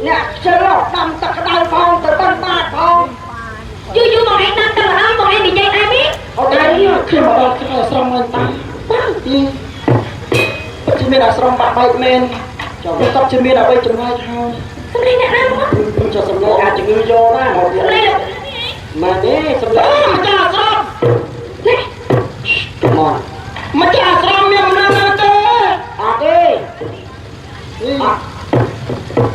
អ្នកខ្ជិលដាំទឹកក្តៅផងទៅបិណ្ឌបាតផង យូរយូរមកឯងដាំទឹកម្ដងមកឯងនិយាយដែរមី អត់ដែរ ខ្ញុំមកដល់ខ្ញុំអាស្រមឡើងតា បង ពិតជាមានអាស្រមបាក់បែកមែនចុះក៏ជាមានអ្វីចម្លែកហើយ សំលេងអ្នកណាបង ខ្ញុំចុះសំឡេងអាចជំងឺយកណាមក សំលេងលោក មែនទេសំឡេង ម្ចាស់អាស្រម នេះ មក ម្ចាស់អាស្រមមានអំណាចនៅទេ អត់ទេអត់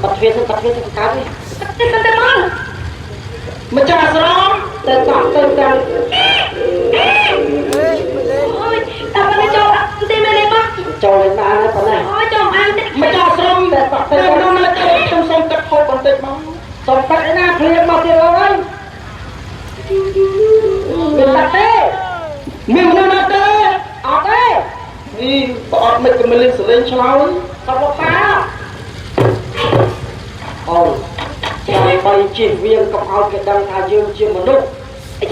បាត់ទ្វារសិនបាត់ទ្វារសិនកើតនេះ ទៅទៅបង ម្ចាស់អាស្រម ទៅតក់ទៅតាម អូយតើបងចូលទេមែនទេបង ចូលលេងបានហើយប៉ុណ្ណា អូយចូលអានទេ ម្ចាស់អាស្រមតែតក់ទៅតាមនៅទេខ្ញុំសុំទឹកហូបបន្តិចមក សុំទឹកឯណាភ្លៀងមកទៀតអើយមានទឹកទេ មានមនុស្សនៅទេ អត់ទេ នេះបើអត់មិនក៏មិនលឺសលេងឆ្លើយ សុំលោកតាអូដើម្បីជៀសវាងកុំឲ្យគេដឹងថាយើងជាមនុស្ស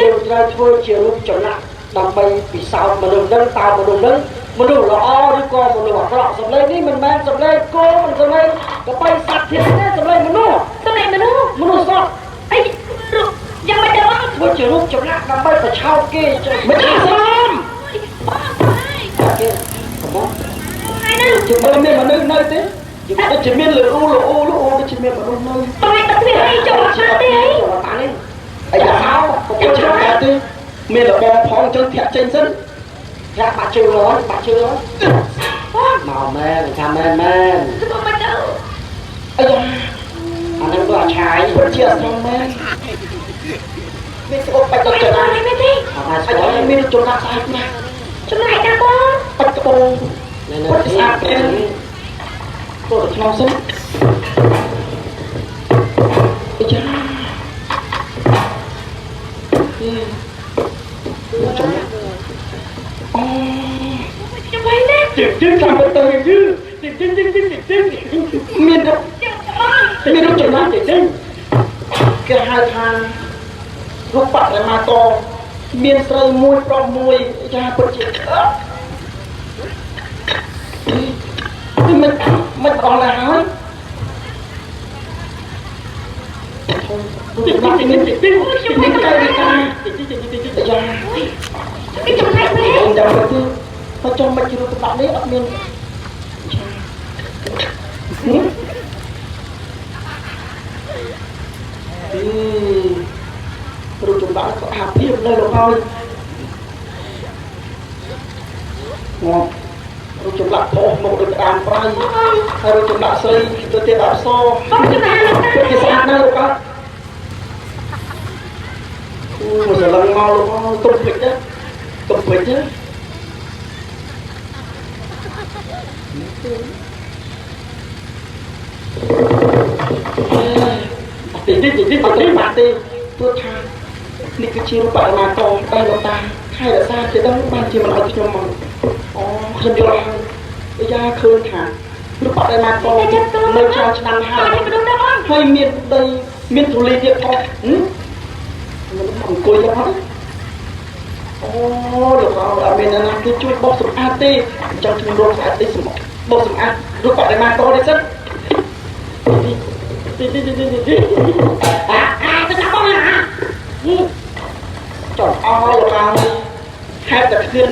យើងត្រូវធ្វើជារូបចំណាក់ដើម្បីពិសោធន៍មនុស្សនឹងតើមនុស្សនឹងមនុស្សល្អឬក៏មនុស្សអាក្រក់សម្លេងនេះមិនមែនសម្លេងគោមិនសម្លេងកបីសត្វធាតុទេសម្លេងមនុស្ស សំលេងមនុស្ស មនុស្សសត អីរូបយ៉ាងម៉េចទៅបង ធ្វើជារូបចំណាក់ដើម្បីប្រឆោតគេ ម្ចាស់អាស្រម បងហើយ គេកំពុង ហើយនឹង ជាមើលមានមនុស្សនៅទេជាដូចជាមានលូលូលូដូចជាមានមនុស្សនៅ បងឯងទៅទ្វារអីចូលអត់បានទេអី ចូលបានទេ អីយ៉ាហៅក៏ពុតជាដែរទេមានលបងផងចឹងធាក់ចេញសិន ធាក់បាក់ជើងហើយបាក់ជើងហើយមកមែនថាមែនមែន ទៅមកទៅ អាយ៉ា អានឹងដូចអាឆាយ ពិតជាអាស្រមមែនមានក្បបាច់ដល់ ទៅ ចំណា ណាមែនទេ អត់ថា អា ស្គាល់ យ៉ាមានចំណាក់ស្អាតណាស់ ចម្លែកណាបង បាច់ក្បូរ នៅ ពិតជាស្អាតមែនចូលទៅក្នុងសិនអាយ៉ាចំណាក់អូ ខ្ញុំវិញណា ជិះជិះចាំទៅយឺជិះជិះជិះជិះជិះមានរូប បង មានរូបចំណាក់ជិះជិះគេហៅថារូបបរិមាកមានស្រូវមួយប្រុសមួយចាពិតជានេះមិនមិនអស់ណាស់ហើយរូបចំណាក់នេះមានកាយវិការយ៉ា គេចម្លែកមែន ខ្ញុំចាំទៅមកចង់មកជារូបចំណាក់នេះអត់មានរូបចម្លាក់ក៏អាភិបនៅលោកហើយងាប់រូបចម្លាក់ប្រុសមកដូចក្តាមប្រៃហើយរូបចម្លាក់ស្រីទៅទៀតអប្សរ បងចម្លាក់លោកតា គេស្អាតណាស់លោកអត់អូមកស្រឡឹងមកលោកអើយទុំពេចទេទុំពេចទេតិចតិចតិចអត់ទេបាត់ទេព្រោះថានេះគឺជារូបបរិមាកដែលលោកតាថែរក្សាជាដឹងបានជាមិនឲ្យខ្ញុំមកអូខ្ញុំយល់ហើយអាយ៉ាឃើញថារូបបរិមាកនៅច្រើនឆ្នាំហើយ បងមនុស្សណាបង ហើយមានដីមានធូលីទៀតផងមនុស្សអង្គុយចឹងហ្នឹងអូលោកអត់មានអ្នកណាគេជួយបោសសម្អាតទេអញ្ចឹងខ្ញុំរកស្អាតតិចសម្បោសសម្អាតរូបបរិមាកនេះសិនទីទីទីទីទី អាអាទៅចាប់បងអា ចុះអស់លោកអើយហេតុតែគ្មាន